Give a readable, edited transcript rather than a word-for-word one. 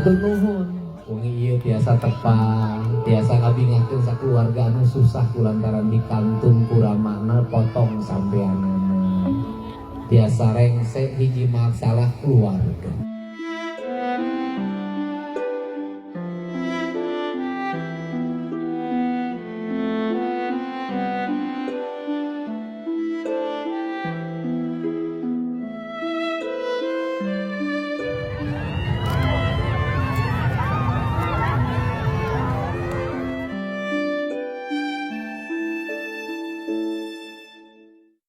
Hatur nuhun. Wengi ieu tiasa tepang, tiasa ngabingahkeun sakeluarga anu susah kulantaran dikantun ku ramana potong sampeanana. Tiasa rengse hiji masalah keluarga.